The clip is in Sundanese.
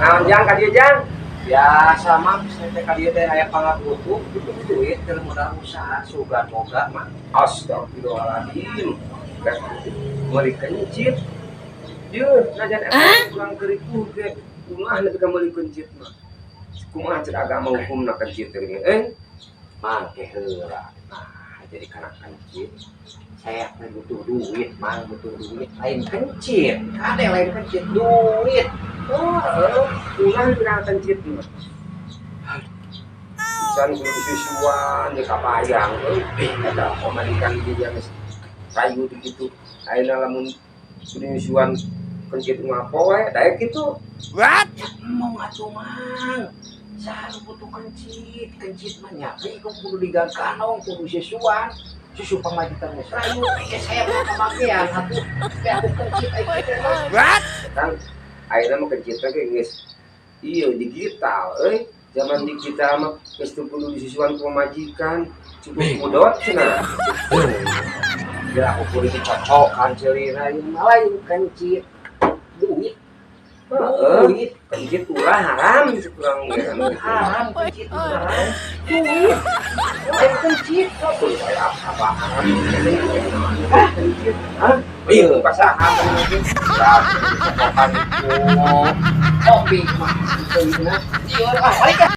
Naon, Jang, ka dieu, Jang? Biasa, Mang, saya teh ka dieu teh aya pangabutuh, butuh duit keur modal usaha sugan boga, Mang. Astagfirullahaladzim. Geus meuli kencit. Yeuh, najan eta kurang keripuh ge. Kumaha nepi ka meuli kencit mah? Kumaha cek agama hukumna kencit teh gini? Eh, Mang, ke heula. Nah, jadi kana kencit. Saya teh butuh duit, Mang, butuh duit. Lain kencit. Ada lain kencit, duit. Oh, kumaha nepi ka kencit mah? Can kudu susuan ya kabayang euy. Eta pamajikan dia geus rayu di kitu. Ayeuna lamun kudu nyusuan kencit mah poe daek kitu. What? Ya emong atuh, Mang. Saha butuh kencit, kencit mah nyapri kok kudu digaganong, kudu susuan. Susu pamajikan geus rayu, ke saya mah kamakean atuh. Ke aku kencit ai kitu mah. Kan ayeuna mah kencit teh geus iya digital euy. Zaman digital mah geus teu kudu disusuan ku pamajikan, cukup mudot cenah. Ya aku kudu dicocokan celina ieu mah lain kencit. Duit, Heeh, duit. Kencit ulah haram cek urang ge kan gitu. Haram kencit haram. Duit. Lain kencit. Kudu aya apa haram kencit. Hah? Iya, pasahan kencit. Cocokan ku kopi mah. Iya, ah, balik ah.